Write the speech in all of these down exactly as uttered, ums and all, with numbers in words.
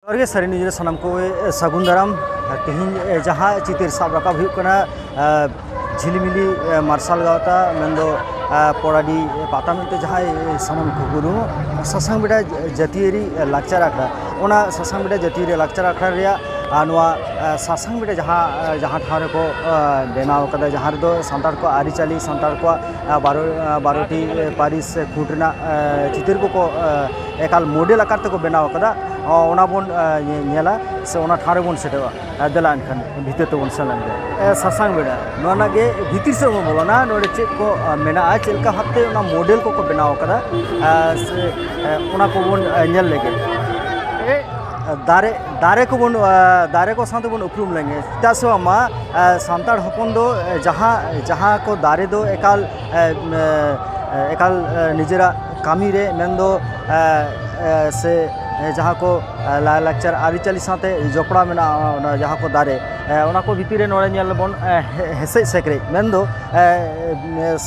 ᱡᱚᱦᱟᱨ ᱜᱮ ᱥᱟᱹᱨᱤ ᱱᱤᱭᱩᱡᱽ ᱨᱮ ᱥᱟᱱᱟᱢ ᱠᱚ ᱥᱟᱹᱜᱩᱱ ᱫᱟᱨᱟᱢ᱾ ᱛᱮᱦᱮᱧ ᱡᱟᱦᱟᱸ ᱪᱤᱛᱟᱹᱨ ᱥᱟᱵ ᱨᱟᱠᱟᱵ ᱦᱩᱭᱩᱜ ᱠᱟᱱᱟ, ᱡᱷᱤᱞᱤᱢᱤᱞᱤ ᱢᱟᱨᱥᱟᱞ ᱜᱟᱶᱛᱟ, ᱢᱮᱱᱫᱚ ᱯᱚᱲᱟᱰᱤ ᱯᱟᱛᱟ ᱢᱮᱱᱛᱮ ᱡᱟᱦᱟᱸᱭ ᱥᱟᱱᱟᱢ ᱠᱚ ᱩᱨᱩᱢᱚᱜ, ᱥᱟᱥᱟᱝ ᱵᱮᱰᱟ ᱡᱟᱹᱛᱤᱭᱟᱹᱨᱤ ᱞᱟᱠᱪᱟᱨ ᱟᱠᱷᱲᱟ, ᱚᱱᱟ ᱥᱟᱥᱟᱝ ᱵᱮᱰᱟ ᱡᱟᱹᱛᱤᱭᱟᱹᱨᱤ ᱞᱟᱠᱪᱟᱨ ᱟᱠᱷᱲᱟ ᱨᱮᱭᱟᱜ ᱟᱨ ᱱᱚᱣᱟ ᱥᱟᱥᱟᱝ ᱵᱮᱰᱟ ᱡᱟᱦᱟᱸ ᱡᱟᱦᱟᱸ ᱴᱷᱟᱶ ᱨᱮᱠᱚ ᱵᱮᱱᱟᱣ ᱠᱟᱫᱟ, ᱡᱟᱦᱟᱸ ᱨᱮᱫᱚ ᱥᱟᱱᱛᱟᱲ ᱠᱚᱣᱟᱜ ᱟᱹᱨᱤᱪᱟᱹᱞᱤ, ᱥᱟᱱᱛᱟᱲ ᱠᱚᱣᱟᱜ ᱵᱟᱨᱚ ᱵᱟᱨᱚᱴᱤ ᱯᱟᱹᱨᱤᱥ ᱥᱮ ᱠᱷᱩᱸᱴ ᱨᱮᱱᱟᱜ ᱪᱤᱛᱟᱹᱨ ᱠᱚᱠᱚ ᱮᱠᱟᱞ ᱢᱚᱰᱮᱞ ᱟᱠᱟᱨ ᱛᱮᱠᱚ ᱵᱮᱱᱟᱣ ᱟᱠᱟᱫᱟ, ᱚᱱᱟ ᱵᱚᱱ ᱧᱮᱞᱟ ᱥᱮ ᱚᱱᱟ ᱴᱷᱟᱶ ᱨᱮᱵᱚᱱ ᱥᱮᱴᱮᱨᱚᱜᱼᱟ᱾ ᱫᱮᱞᱟ ᱮᱱᱠᱷᱟᱱ ᱵᱷᱤᱛᱟᱹᱨ ᱛᱮᱵᱚᱱ ᱥᱮᱱ ᱞᱮᱱ ᱜᱮ᱾ ᱥᱟᱥᱟᱝ ᱵᱮᱰᱟ ᱱᱚᱣᱟ ᱨᱮᱱᱟᱜ ᱜᱮ ᱵᱷᱤᱛᱤᱨ ᱥᱮᱫ ᱵᱚᱱ ᱵᱚᱞᱚᱱᱟ᱾ ᱱᱚᱰᱮ ᱪᱮᱫ ᱠᱚ ᱢᱮᱱᱟᱜᱼᱟ, ᱪᱮᱫ ᱞᱮᱠᱟ ᱵᱷᱟᱵᱛᱮ ᱚᱱᱟ ᱢᱚᱰᱮᱞ ᱠᱚᱠᱚ ᱵᱮᱱᱟᱣ ᱟᱠᱟᱫᱟ, ᱥᱮ ᱚᱱᱟ ᱠᱚᱵᱚᱱ ᱧᱮᱞ ᱞᱮᱜᱮ᱾ ᱫᱟᱨᱮ ᱫᱟᱨᱮ ᱠᱚᱵᱚᱱ ᱫᱟᱨᱮ ᱠᱚ ᱥᱟᱶ ᱛᱮᱵᱚᱱ ᱩᱯᱨᱩᱢ ᱞᱮᱱᱜᱮ᱾ ᱪᱮᱫᱟᱜ ᱥᱮ ᱵᱟᱝᱢᱟ ᱥᱟᱱᱛᱟᱲ ᱦᱚᱯᱚᱱ ᱫᱚ ᱡᱟᱦᱟᱸ ᱡᱟᱦᱟᱸ ᱠᱚ ᱫᱟᱨᱮ ᱫᱚ ᱮᱠᱟᱞ ᱮᱠᱟᱞ ᱱᱤᱡᱮᱨᱟᱜ ᱠᱟᱹᱢᱤ ᱨᱮ ᱢᱮᱱᱫᱚ ᱥᱮ ᱡᱟᱦᱟᱸ ᱠᱚ ᱞᱟᱭᱼᱞᱟᱠᱪᱟᱨ ᱟᱹᱨᱤᱪᱟᱹᱞᱤ ᱥᱟᱶᱛᱮ ᱡᱚᱯᱲᱟᱣ ᱢᱮᱱᱟᱜᱼᱟ, ᱚᱱᱟ ᱡᱟᱦᱟᱸ ᱠᱚ ᱫᱟᱨᱮ, ᱚᱱᱟ ᱠᱚ ᱵᱷᱤᱛᱤᱨ ᱨᱮ ᱱᱚᱰᱮ ᱧᱮᱞ ᱟᱵᱚᱱ ᱦᱮᱸᱥᱮᱡ ᱥᱮᱠᱨᱮᱡ, ᱢᱮᱱᱫᱚ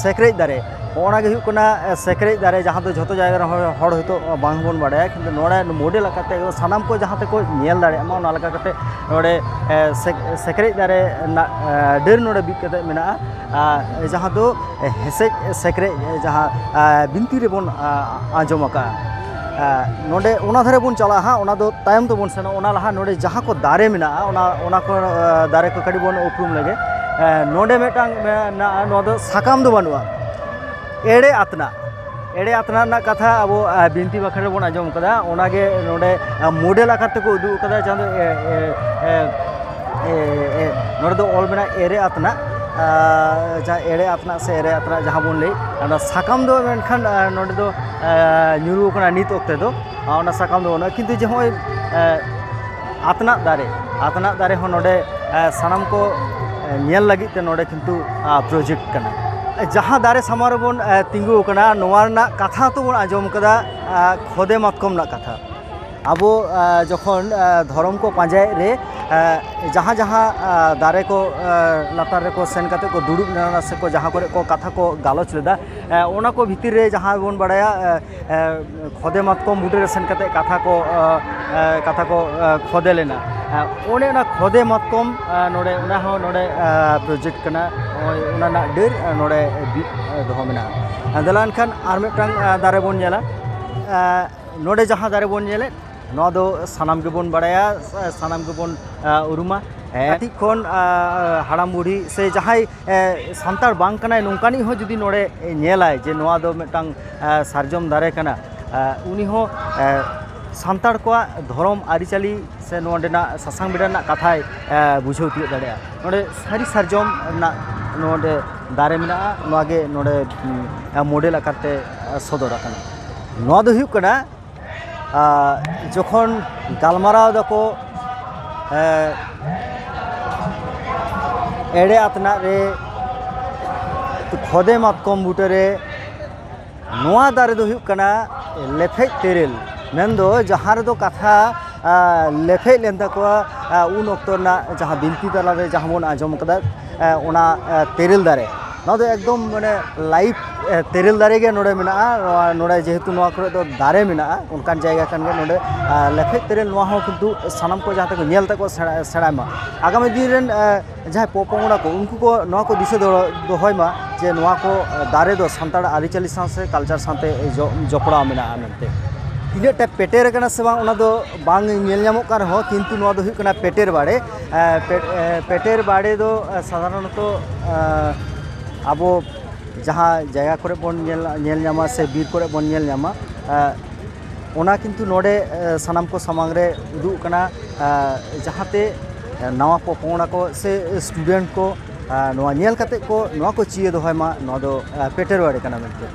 ᱥᱮᱠᱨᱮᱡ ᱫᱟᱨᱮ᱾ ᱱᱚᱜᱼᱚ ᱱᱟ ᱜᱮ ᱦᱩᱭᱩᱜ ᱠᱟᱱᱟ ᱥᱮᱠᱨᱮᱡ ᱫᱟᱨᱮ, ᱡᱟᱦᱟᱸ ᱫᱚ ᱡᱷᱚᱛᱚ ᱡᱟᱭᱜᱟ ᱨᱮ ᱦᱚᱲ ᱦᱚᱲ ᱦᱚᱭᱛᱳ ᱵᱟᱝ ᱵᱚᱱ ᱵᱟᱲᱟᱭᱟ, ᱠᱤᱱᱛᱩ ᱱᱚᱰᱮ ᱢᱚᱰᱮᱞ ᱟᱠᱟᱫ ᱛᱮ ᱥᱟᱱᱟᱢ ᱠᱚ ᱡᱟᱦᱟᱸ ᱛᱮᱠᱚ ᱧᱮᱞ ᱫᱟᱲᱮᱭᱟᱜ ᱢᱟ, ᱚᱱᱟ ᱞᱮᱠᱟ ᱠᱟᱛᱮ ᱱᱚᱰᱮ ᱥᱮᱠᱨᱮᱡ ᱫᱟᱨᱮ ᱨᱮᱱᱟᱜ ᱰᱟᱹᱨ ᱱᱚᱰᱮ ᱵᱤᱫ ᱠᱟᱛᱮ ᱢᱮᱱᱟᱜᱼᱟ, ᱡᱟᱦᱟᱸ ᱫᱚ ᱦᱮᱸᱥᱮᱡ ᱥᱮᱠᱨᱮᱡ ᱡᱟᱦᱟᱸ ᱵᱤᱱᱛᱤ ᱨᱮᱵᱚᱱ ᱟᱸᱡᱚᱢ ᱟᱠᱟᱫᱼᱟ᱾ ᱱᱚᱰᱮ ᱚᱱᱟ ᱫᱷᱟᱨᱮ ᱵᱚᱱ ᱪᱟᱞᱟᱜᱼᱟ ᱦᱟᱸᱜ, ᱚᱱᱟ ᱫᱚ ᱛᱟᱭᱚᱢ ᱛᱮᱵᱚᱱ ᱥᱮᱱᱚᱜᱼᱟ᱾ ᱚᱱᱟ ᱞᱟᱦᱟ ᱱᱚᱰᱮ ᱡᱟᱦᱟᱸ ᱠᱚ ᱫᱟᱨᱮ ᱢᱮᱱᱟᱜᱼᱟ, ᱚᱱᱟ ᱚᱱᱟ ᱠᱚ ᱫᱟᱨᱮ ᱠᱚ ᱠᱟᱹᱴᱤᱡ ᱵᱚᱱ ᱩᱯᱨᱩᱢ ᱞᱮᱜᱮ᱾ ᱱᱚᱰᱮ ᱢᱤᱫᱴᱟᱝ ᱢᱮᱱᱟᱜᱼᱟ, ᱱᱚᱣᱟ ᱫᱚ ᱥᱟᱠᱟᱢ ᱫᱚ ᱵᱟᱹᱱᱩᱜᱼᱟ, ᱮᱲᱮ ᱟᱛᱱᱟᱜ, ᱮᱲᱮ ᱟᱛᱱᱟᱜ ᱨᱮᱱᱟᱜ ᱠᱟᱛᱷᱟ ᱟᱵᱚ ᱵᱤᱱᱛᱤ ᱵᱟᱠᱷᱮᱲ ᱨᱮᱵᱚᱱ ᱟᱸᱡᱚᱢ ᱠᱟᱫᱟ᱾ ᱚᱱᱟᱜᱮ ᱱᱚᱰᱮ ᱢᱚᱰᱮᱞ ᱟᱠᱟᱨ ᱛᱮᱠᱚ ᱩᱫᱩᱜ ᱠᱟᱫᱟ, ᱡᱟᱦᱟᱸ ᱫᱚ ᱱᱚᱰᱮ ᱫᱚ ᱚᱞ ᱢᱮᱱᱟᱜᱼᱟ ᱮᱨᱮ ᱟᱛᱱᱟᱜ, ᱡᱟᱦᱟᱸ ᱮᱲᱮ ᱟᱛᱱᱟᱜ ᱥᱮ ᱮᱨᱮ ᱟᱛᱱᱟᱜ ᱡᱟᱦᱟᱸ ᱵᱚᱱ ᱞᱟᱹᱭ, ᱚᱱᱟ ᱥᱟᱠᱟᱢ ᱫᱚ ᱢᱮᱱᱠᱷᱟᱱ ᱱᱚᱰᱮ ᱫᱚ ᱧᱩᱨᱩ ᱟᱠᱟᱱᱟ ᱱᱤᱛ ᱚᱠᱛᱮ ᱫᱚ, ᱚᱱᱟ ᱥᱟᱠᱟᱢ ᱫᱚ ᱵᱟᱹᱱᱩᱜᱼᱟ᱾ ᱠᱤᱱᱛᱩ ᱡᱮ ᱱᱚᱜᱼᱚᱭ ᱟᱛᱱᱟᱜ ᱫᱟᱨᱮ, ᱟᱛᱱᱟᱜ ᱫᱟᱨᱮ ᱦᱚᱸ ᱱᱚᱰᱮ ᱥᱟᱱᱟᱢ ᱠᱚ ᱧᱮᱞ ᱞᱟᱹᱜᱤᱫ ᱛᱮ ᱱᱚᱰᱮ ᱠᱤᱱᱛᱩ ᱯᱨᱚᱡᱮᱠᱴ ᱠᱟᱱᱟ᱾ ᱡᱟᱦᱟᱸ ᱫᱟᱨᱮ ᱥᱟᱢᱟᱝ ᱨᱮᱵᱚᱱ ᱛᱤᱸᱜᱩ ᱟᱠᱟᱱᱟ, ᱱᱚᱣᱟ ᱨᱮᱱᱟᱜ ᱠᱟᱛᱷᱟ ᱛᱚᱵᱚᱱ ᱟᱸᱡᱚᱢ ᱠᱟᱫᱟ, ᱠᱷᱚᱫᱮ ᱢᱟᱛᱠᱚᱢ ᱨᱮᱱᱟᱜ ᱠᱟᱛᱷᱟ᱾ ᱟᱵᱚ ᱡᱚᱠᱷᱚᱱ ᱫᱷᱚᱨᱚᱢ ᱠᱚ ᱯᱟᱸᱡᱟᱭᱮᱫ ᱨᱮ ᱡᱟᱦᱟᱸ ᱡᱟᱦᱟᱸ ᱫᱟᱨᱮ ᱠᱚ ᱞᱟᱛᱟᱨ ᱨᱮᱠᱚ ᱥᱮᱱ ᱠᱟᱛᱮ ᱠᱚ ᱫᱩᱲᱩᱵ ᱞᱮᱱᱟ ᱥᱮ ᱠᱚ ᱡᱟᱦᱟᱸ ᱠᱚᱨᱮ ᱠᱚ ᱠᱟᱛᱷᱟ ᱠᱚ ᱜᱟᱞᱚᱪ ᱞᱮᱫᱟ, ᱚᱱᱟ ᱠᱚ ᱵᱷᱤᱛᱤᱨ ᱨᱮ ᱡᱟᱦᱟᱸ ᱵᱚᱱ ᱵᱟᱲᱟᱭᱟ, ᱠᱷᱚᱫᱮ ᱢᱟᱛᱠᱚᱢ ᱵᱩᱴᱟᱹ ᱨᱮ ᱥᱮᱱ ᱠᱟᱛᱮ ᱠᱟᱛᱷᱟ ᱠᱚ ᱠᱟᱛᱷᱟ ᱠᱚ ᱠᱷᱚᱫᱮ ᱞᱮᱱᱟ᱾ ᱚᱱᱮ ᱚᱱᱟ ᱠᱷᱚᱫᱮ ᱢᱟᱛᱠᱚᱢ ᱱᱚᱰᱮ, ᱚᱱᱟ ᱦᱚᱸ ᱱᱚᱰᱮ ᱯᱨᱚᱡᱮᱠᱴ ᱠᱟᱱᱟ᱾ ᱱᱚᱜᱼᱚᱭ ᱚᱱᱟ ᱨᱮᱱᱟᱜ ᱰᱟᱹᱨ ᱱᱚᱰᱮ ᱵᱤᱫ ᱫᱚᱦᱚ ᱢᱮᱱᱟᱜᱼᱟ᱾ ᱫᱮᱞᱟ ᱮᱱᱠᱷᱟᱱ ᱟᱨ ᱢᱤᱫᱴᱟᱝ ᱫᱟᱨᱮ ᱵᱚᱱ ᱧᱮᱞᱟ᱾ ᱱᱚᱰᱮ ᱡᱟᱦᱟᱸ ᱫᱟᱨᱮ ᱵᱚᱱ ᱧᱮᱞᱮᱫ, ᱱᱚᱣᱟ ᱫᱚ ᱥᱟᱱᱟᱢ ᱜᱮᱵᱚᱱ ᱵᱟᱲᱟᱭᱟ, ᱥᱟᱱᱟᱢ ᱜᱮᱵᱚᱱ ᱩᱨᱩᱢᱟ᱾ ᱠᱟᱹᱴᱤᱡ ᱠᱷᱚᱱ ᱦᱟᱲᱟᱢ ᱵᱩᱲᱦᱤ ᱥᱮ ᱡᱟᱦᱟᱸᱭ ᱥᱟᱱᱛᱟᱲ ᱵᱟᱝ ᱠᱟᱱᱟᱭ ᱱᱚᱝᱠᱟᱱᱤᱡ ᱦᱚᱸ ᱡᱩᱫᱤ ᱱᱚᱰᱮ ᱧᱮᱞᱟᱭ ᱡᱮ ᱱᱚᱣᱟ ᱫᱚ ᱢᱤᱫᱴᱟᱝ ᱥᱟᱨᱡᱚᱢ ᱫᱟᱨᱮ ᱠᱟᱱᱟ, ᱩᱱᱤ ᱦᱚᱸ ᱥᱟᱱᱛᱟᱲ ᱠᱚᱣᱟᱜ ᱫᱷᱚᱨᱚᱢ ᱟᱹᱨᱤᱪᱟᱹᱞᱤ ᱥᱮ ᱱᱚᱰᱮᱱᱟᱜ ᱥᱟᱥᱟᱝ ᱵᱮᱰᱟ ᱨᱮᱱᱟᱜ ᱠᱟᱛᱷᱟᱭ ᱵᱩᱡᱷᱟᱹᱣ ᱛᱤᱭᱳᱜ ᱫᱟᱲᱮᱭᱟᱜᱼᱟ᱾ ᱱᱚᱰᱮ ᱥᱟᱹᱨᱤ ᱥᱟᱨᱡᱚᱢ ᱨᱮᱱᱟᱜ ᱱᱚᱰᱮ ᱫᱟᱨᱮ ᱢᱮᱱᱟᱜᱼᱟ, ᱱᱚᱣᱟ ᱜᱮ ᱱᱚᱰᱮ ᱢᱚᱰᱮᱞ ᱟᱠᱟᱨ ᱛᱮ ᱥᱚᱫᱚᱨ ᱟᱠᱟᱱᱟ᱾ ᱱᱚᱣᱟ ᱫᱚ ᱦᱩᱭᱩᱜ ᱠᱟᱱᱟ ᱡᱚᱠᱷᱚᱱ ᱜᱟᱞᱢᱟᱨᱟᱣ ᱫᱚᱠᱚ ᱮᱲᱮ ᱟᱛᱱᱟᱜ ᱨᱮ ᱠᱷᱚᱫᱮ ᱢᱟᱛᱠᱚᱢ ᱵᱩᱴᱟᱹᱨᱮ, ᱱᱚᱣᱟ ᱫᱟᱨᱮ ᱫᱚ ᱦᱩᱭᱩᱜ ᱠᱟᱱᱟ ᱞᱮᱯᱷᱮᱡ ᱛᱮᱨᱮᱞ᱾ ᱢᱮᱱᱫᱚ ᱡᱟᱦᱟᱸ ᱨᱮᱫᱚ ᱠᱟᱛᱷᱟ ᱞᱮᱯᱷᱮᱡ ᱞᱮᱱ ᱛᱟᱠᱚᱣᱟ, ᱩᱱ ᱚᱠᱛᱚ ᱨᱮᱱᱟᱜ ᱡᱟᱦᱟᱸ ᱵᱤᱱᱛᱤ ᱛᱟᱞᱟᱨᱮ ᱡᱟᱦᱟᱸ ᱵᱚᱱ ᱟᱸᱡᱚᱢ ᱠᱟᱫᱟ, ᱚᱱᱟ ᱛᱮᱨᱮᱞ ᱫᱟᱨᱮ, ᱱᱚᱣᱟ ᱫᱚ ᱮᱠᱫᱚᱢ ᱢᱟᱱᱮ ᱞᱟᱭᱤᱵᱷ ᱛᱮᱨᱮᱞ ᱫᱟᱨᱮ ᱜᱮ ᱱᱚᱰᱮ ᱢᱮᱱᱟᱜᱼᱟ᱾ ᱱᱚᱣᱟ ᱱᱚᱰᱮ ᱡᱮᱦᱮᱛᱩ ᱱᱚᱣᱟ ᱠᱚᱨᱮ ᱫᱚ ᱫᱟᱨᱮ ᱢᱮᱱᱟᱜᱼᱟ, ᱚᱱᱠᱟᱱ ᱡᱟᱭᱜᱟ ᱠᱟᱱ ᱜᱮᱭᱟ᱾ ᱱᱚᱰᱮ ᱞᱮᱯᱷᱮᱡ ᱛᱮᱨᱮᱞ, ᱱᱚᱣᱟ ᱦᱚᱸ ᱠᱤᱱᱛᱩ ᱥᱟᱱᱟᱢ ᱠᱚ ᱡᱟᱦᱟᱸ ᱛᱮᱠᱚ ᱧᱮᱞ ᱛᱟᱠᱚ ᱥᱮᱬᱟᱭ ᱢᱟ᱾ ᱟᱜᱟᱢᱤ ᱫᱤᱱ ᱨᱮᱱ ᱡᱟᱦᱟᱸᱭ ᱯᱚᱯᱚᱝᱲᱟ ᱠᱚ, ᱩᱱᱠᱩ ᱠᱚ ᱱᱚᱣᱟ ᱠᱚ ᱫᱤᱥᱟᱹ ᱫᱚᱦᱚᱭ ᱢᱟ ᱡᱮ ᱱᱚᱣᱟ ᱠᱚ ᱫᱟᱨᱮ ᱫᱚ ᱥᱟᱱᱛᱟᱲ ᱟᱹᱨᱤᱪᱟᱹᱞᱤ ᱥᱟᱶ ᱥᱮ ᱠᱟᱞᱪᱟᱨ ᱥᱟᱶᱛᱮ ᱡᱚᱯᱲᱟᱣ ᱢᱮᱱᱟᱜᱼᱟ ᱢᱮᱱᱛᱮ᱾ ᱛᱤᱱᱟᱹᱜ ᱴᱟ ᱯᱮᱴᱮᱨ ᱟᱠᱟᱱᱟ ᱥᱮ ᱵᱟᱝ, ᱚᱱᱟ ᱫᱚ ᱵᱟᱝ ᱧᱮᱞ ᱧᱟᱢᱚᱜ ᱠᱟᱱ ᱨᱮᱦᱚᱸ, ᱠᱤᱱᱛᱩ ᱱᱚᱣᱟ ᱫᱚ ᱦᱩᱭᱩᱜ ᱠᱟᱱᱟ ᱯᱮᱴᱮᱨ ᱵᱟᱲᱮ᱾ ᱯᱮᱴᱮᱨ ᱵᱟᱲᱮ ᱫᱚ ᱥᱟᱫᱷᱟᱨᱚᱱᱚᱛᱚ ᱟᱵᱚ ᱡᱟᱦᱟᱸ ᱡᱟᱭᱜᱟ ᱠᱚᱨᱮ ᱵᱚᱱ ᱧᱮᱞ ᱧᱮᱞ ᱧᱟᱢᱟ ᱥᱮ ᱵᱤᱨ ᱠᱚᱨᱮ ᱵᱚᱱ ᱧᱮᱞ ᱧᱟᱢᱟ, ᱚᱱᱟ ᱠᱤᱱᱛᱩ ᱱᱚᱰᱮ ᱥᱟᱱᱟᱢ ᱠᱚ ᱥᱟᱢᱟᱝ ᱨᱮ ᱩᱫᱩᱜ ᱠᱟᱱᱟ, ᱡᱟᱦᱟᱸᱛᱮ ᱱᱟᱣᱟ ᱯᱚᱯᱚᱝᱲᱟ ᱠᱚ ᱥᱮ ᱥᱴᱩᱰᱮᱱᱴ ᱠᱚ ᱱᱚᱣᱟ ᱧᱮᱞ ᱠᱟᱛᱮ ᱠᱚ ᱱᱚᱣᱟ ᱠᱚ ᱪᱤᱭᱟᱹ ᱫᱚᱦᱚᱭ ᱢᱟ, ᱱᱚᱣᱟ ᱫᱚ ᱯᱮᱴᱮᱨ ᱵᱟᱲᱮ ᱠᱟᱱᱟ ᱢᱮᱱᱛᱮ᱾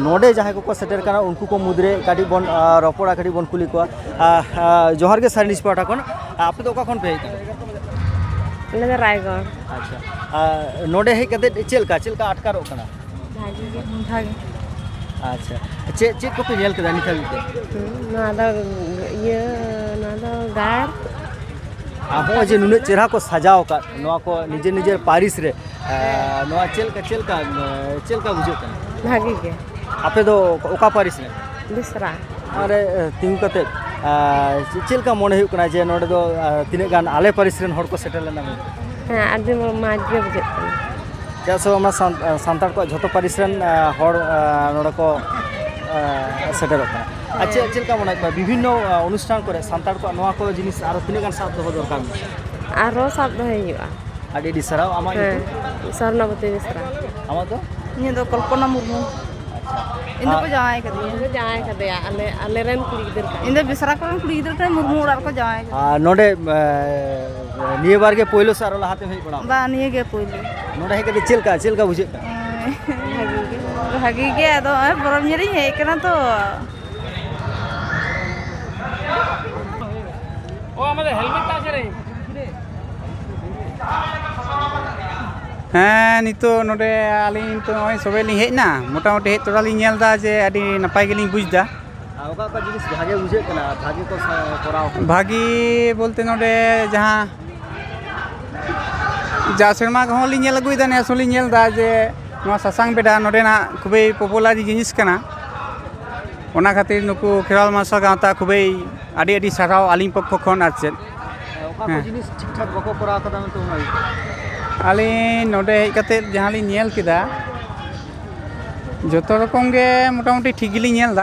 ᱱᱚᱰᱮ ᱡᱟᱦᱟᱸᱭ ᱠᱚᱠᱚ ᱥᱮᱴᱮᱨ ᱠᱟᱱᱟ, ᱩᱱᱠᱩ ᱠᱚ ᱢᱩᱫᱽᱨᱮ ᱠᱟᱹᱴᱤᱡ ᱵᱚᱱ ᱨᱚᱯᱚᱲᱟ, ᱠᱟᱹᱴᱤᱡ ᱵᱚᱱ ᱠᱩᱞᱤ ᱠᱚᱣᱟ᱾ ᱡᱚᱦᱟᱨ ᱜᱮ ᱥᱟᱨ, ᱱᱤᱡ ᱯᱟᱦᱴᱟ ᱠᱷᱚᱱ᱾ ᱟᱯᱮ ᱫᱚ ᱚᱠᱟ ᱠᱷᱚᱱ ᱯᱮ ᱦᱮᱡ ᱠᱟᱱᱟ? ᱟᱞᱮ ᱫᱚ ᱨᱟᱭᱜᱚᱲ᱾ ᱟᱪᱪᱷᱟ, ᱱᱚᱰᱮ ᱦᱮᱡ ᱠᱟᱛᱮ ᱪᱮᱫ ᱞᱮᱠᱟ, ᱪᱮᱫ ᱞᱮᱠᱟ ᱟᱴᱠᱟᱨᱚᱜ ᱠᱟᱱᱟ? ᱵᱷᱟᱜᱮ ᱜᱮ᱾ ᱵᱷᱟᱜᱮ᱾ ᱟᱪᱪᱷᱟ, ᱪᱮᱫ ᱪᱮᱫ ᱠᱚᱯᱮ ᱧᱮᱞ ᱠᱮᱫᱟ ᱱᱤᱛ ᱦᱟᱹᱵᱤᱡ ᱛᱮ? ᱦᱩᱸ, ᱱᱚᱣᱟ ᱫᱚ ᱤᱭᱟᱹ, ᱱᱚᱣᱟ ᱫᱚ ᱜᱟᱲ᱾ ᱟᱨ ᱦᱚᱸᱜᱼᱚᱭ ᱡᱮ ᱱᱩᱱᱟᱹᱜ ᱪᱮᱦᱨᱟ ᱠᱚ ᱥᱟᱡᱟᱣ ᱟᱠᱟᱫ ᱱᱚᱣᱟ ᱠᱚ ᱱᱤᱡᱮᱨ ᱱᱤᱡᱮᱨ ᱯᱟᱹᱨᱤᱥ ᱨᱮ, ᱮ, ᱱᱚᱣᱟ ᱪᱮᱫ ᱞᱮᱠᱟ, ᱪᱮᱫ ᱞᱮᱠᱟ, ᱮ, ᱪᱮᱫ ᱞᱮᱠᱟ ᱵᱩᱡᱷᱟᱹᱜ ᱠᱟᱱᱟ? ᱵᱷᱟᱜᱮ ᱜᱮ᱾ ᱟᱯᱮ ᱫᱚ ᱚᱠᱟ ᱯᱟᱹᱨᱤᱥ ᱨᱮᱱ? ᱵᱮᱥᱨᱟ᱾ ᱱᱚᱰᱮ, ᱮ, ᱛᱤᱸᱜᱩ ᱠᱟᱛᱮᱫ, ᱮ, ᱪᱮᱫ ᱞᱮᱠᱟ ᱢᱚᱱᱮ ᱦᱩᱭᱩᱜ ᱠᱟᱱᱟ ᱡᱮ ᱱᱚᱰᱮ ᱫᱚ, ᱮ, ᱛᱤᱱᱟᱹᱜ ᱜᱟᱱ ᱟᱞᱮ ᱯᱟᱹᱨᱤᱥ ᱨᱮᱱ ᱦᱚᱲ ᱠᱚ ᱥᱮᱴᱮᱨ ᱞᱮᱱᱟ ᱢᱮᱱᱛᱮ? ᱦᱮᱸ, ᱟᱹᱰᱤ ᱢᱚ-, ᱢᱚᱡᱽ ᱜᱮ ᱵᱩᱡᱷᱟᱹᱜ ᱠᱟᱱᱟ᱾ ᱪᱮᱫᱟᱜ ᱥᱮ ᱵᱟᱝᱢᱟ ᱥᱟᱱ-, ᱥᱟᱱᱛᱟᱲ ᱠᱚᱣᱟᱜ ᱡᱷᱚᱛᱚ ᱯᱟᱹᱨᱤᱥ ᱨᱮᱱ, ᱟ, ᱦᱚᱲ, ᱟ, ᱱᱚᱰᱮ ᱠᱚ, ᱟ, ᱥᱮᱴᱮᱨᱚᱜ ᱠᱟᱱᱟ᱾ ᱟᱨ ᱪᱮᱫ, ᱦᱮᱸ᱾ ᱪᱮᱫ ᱞᱮᱠᱟ ᱢᱚᱱᱮ ᱦᱩᱭᱩᱜ ᱠᱟᱱᱟ, ᱵᱤᱵᱷᱤᱱᱱᱚ, ᱟ, ᱚᱱᱩᱥᱴᱷᱟᱱ ᱠᱚᱨᱮ ᱥᱟᱱᱛᱟᱲ ᱠᱚᱣᱟᱜ ᱱᱚᱣᱟ ᱠᱚ ᱡᱤᱱᱤᱥ ᱟᱨᱚ ᱛᱤᱱᱟᱹᱜ ᱜᱟᱱ ᱥᱟᱵ ᱫᱚᱦᱚ ᱫᱚᱨᱠᱟᱨ ᱢᱮᱱᱟᱜᱼᱟ? ᱟᱨᱦᱚᱸ ᱥᱟᱵ ᱫᱚᱦᱚᱭ ᱦᱩᱭᱩᱜᱼᱟ᱾ ᱟᱹᱰᱤ ᱟᱹᱰᱤ ᱥᱟᱨᱦᱟᱣ᱾ ᱟᱢᱟᱜ ᱦᱮᱸ, ᱧᱩᱛᱩᱢ? ᱥᱚᱨᱱᱚᱵᱚᱛᱤ ᱵᱮᱥᱨᱟ᱾ ᱟᱢᱟᱜ ᱫᱚ? ᱤᱧᱟᱹᱜ ᱫᱚ ᱠᱚᱞᱯᱚᱱᱟ ᱢᱩᱨᱢᱩ᱾ ᱟᱪᱪᱷᱟ᱾ ᱤᱧ ᱫᱚᱠᱚ ᱟᱨ ᱡᱟᱶᱟᱭ ᱠᱟᱫᱤᱧᱟ᱾ ᱤᱧ ᱫᱚ ᱡᱟᱶᱟᱭ ᱠᱟᱫᱮᱭᱟ, ᱟᱞᱮ, ᱟᱞᱮᱨᱮᱱ ᱠᱩᱲᱤ ᱜᱤᱫᱽᱨᱟᱹ ᱠᱟᱱᱟᱭ᱾ ᱤᱧ ᱫᱚ ᱵᱮᱥᱨᱟ ᱠᱚᱨᱮᱱ ᱠᱩᱲᱤ ᱜᱤᱫᱽᱨᱟᱹ ᱠᱟᱱᱟᱭ, ᱢᱩᱨᱢᱩ ᱚᱲᱟᱜ ᱨᱮᱠᱚ ᱡᱟᱶᱟᱭ ᱠᱟᱫᱤᱧᱟ᱾ ᱟᱨ ᱱᱚᱰᱮ, ᱮ, ᱱᱤᱭᱟᱹ ᱵᱟᱨ ᱜᱮ ᱯᱳᱭᱞᱳ ᱥᱮ ᱟᱨᱚ ᱞᱟᱦᱟᱛᱮᱢ ᱦᱮᱡ ᱵᱟᱲᱟ ᱟᱠᱟᱱᱟ? ᱵᱟᱝ, ᱱᱤᱭᱟᱹ ᱜᱮ ᱯᱳᱭᱞᱳ᱾ ᱱᱚᱰᱮ ᱦᱮᱡ ᱠᱟᱛᱮ ᱪᱮᱫ ᱞᱮᱠᱟ, ᱪᱮᱫ ᱞᱮᱠᱟ ᱵᱩᱡᱷᱟᱹᱜ ᱠᱟᱱᱟ? ᱵᱷᱟᱜᱤ ᱜᱮ᱾ ᱵᱷᱟᱜᱤ ᱜᱮ, ᱟᱫᱚ ᱱᱚᱜᱼᱚᱭ ᱯᱚᱨᱚᱵᱽ ᱧᱮᱞᱤᱧ ᱦᱮᱡ ᱠᱟᱱᱟ ᱛᱚ᱾ ᱚ, ᱟᱢᱟᱜ ᱫᱚ ᱦᱮᱞᱢᱮᱴ ᱛᱟᱢ ᱥᱮ ᱨᱮ? ᱦᱮᱸ, ᱱᱤᱛᱚᱜ ᱱᱚᱰᱮ ᱟᱹᱞᱤᱧ ᱱᱤᱛᱚᱜ ᱱᱚᱜᱼᱚᱭ ᱥᱚᱵᱮ ᱞᱤᱧ ᱦᱮᱡ ᱮᱱᱟ᱾ ᱢᱚᱴᱟᱢᱩᱴᱤ ᱦᱮᱡ ᱛᱚᱨᱟ ᱞᱤᱧ ᱧᱮᱞ ᱮᱫᱟ ᱡᱮ ᱟᱹᱰᱤ ᱱᱟᱯᱟᱭ ᱜᱮᱞᱤᱧ ᱵᱩᱡᱽ ᱮᱫᱟ᱾ ᱟᱨ ᱚᱠᱟ ᱚᱠᱟ ᱡᱤᱱᱤᱥ ᱵᱷᱟᱜᱮ ᱵᱩᱡᱷᱟᱹᱜ ᱠᱟᱱᱟ, ᱵᱷᱟᱜᱮ ᱠᱚ ᱥᱟ-, ᱠᱚᱨᱟᱣ ᱠᱟᱱᱟ? ᱵᱷᱟᱜᱮ ᱵᱚᱞᱛᱮ ᱱᱚᱰᱮ ᱡᱟᱦᱟᱸ ᱡᱟ ᱥᱮᱨᱢᱟ ᱠᱚᱦᱚᱸ ᱞᱤᱧ ᱧᱮᱞ ᱟᱹᱜᱩᱭᱮᱫᱟ, ᱱᱮᱥ ᱦᱚᱸᱞᱤᱧ ᱧᱮᱞ ᱮᱫᱟ ᱡᱮ ᱱᱚᱣᱟ ᱥᱟᱥᱟᱝ ᱵᱮᱰᱟ ᱱᱚᱰᱮᱱᱟᱜ ᱠᱷᱩᱵᱮᱭ popular ᱡᱤᱱᱤᱥ ᱠᱟᱱᱟ᱾ ᱚᱱᱟ ᱠᱷᱟᱹᱛᱤᱨ ᱱᱩᱠᱩ ᱠᱷᱮᱨᱣᱟᱞ ᱢᱟᱨᱥᱟᱞ ᱜᱟᱶᱛᱟ ᱠᱷᱩᱵᱮᱭ ᱟᱹᱰᱤ ᱟᱹᱰᱤ ᱥᱟᱨᱦᱟᱣ ᱟᱹᱞᱤᱧ ᱯᱚᱠᱠᱷᱚ ᱠᱷᱚᱱ, ᱟᱨ ᱪᱮᱫ᱾ ᱚᱠᱟ ᱠᱚ ᱦᱮᱸ᱾ ᱡᱤᱱᱤᱥ ᱴᱷᱤᱠ ᱴᱷᱟᱠ ᱵᱟᱠᱚ ᱠᱚᱨᱟᱣ ᱠᱟᱫᱟ ᱢᱮᱱᱛᱮ ᱢᱚᱱᱮ ᱦᱩᱭᱩᱜ ᱠᱟᱱᱟ? ᱟᱹᱞᱤᱧ ᱱᱚᱰᱮ ᱦᱮᱡ ᱠᱟᱛᱮᱫ ᱡᱟᱦᱟᱸ ᱞᱤᱧ ᱧᱮᱞ ᱠᱮᱫᱟ, ᱡᱚᱛᱚ ᱨᱚᱠᱚᱢ ᱜᱮ ᱢᱚᱴᱟᱢᱩᱴᱤ ᱴᱷᱤᱠ ᱜᱮᱞᱤᱧ ᱧᱮᱞ ᱮᱫᱟ᱾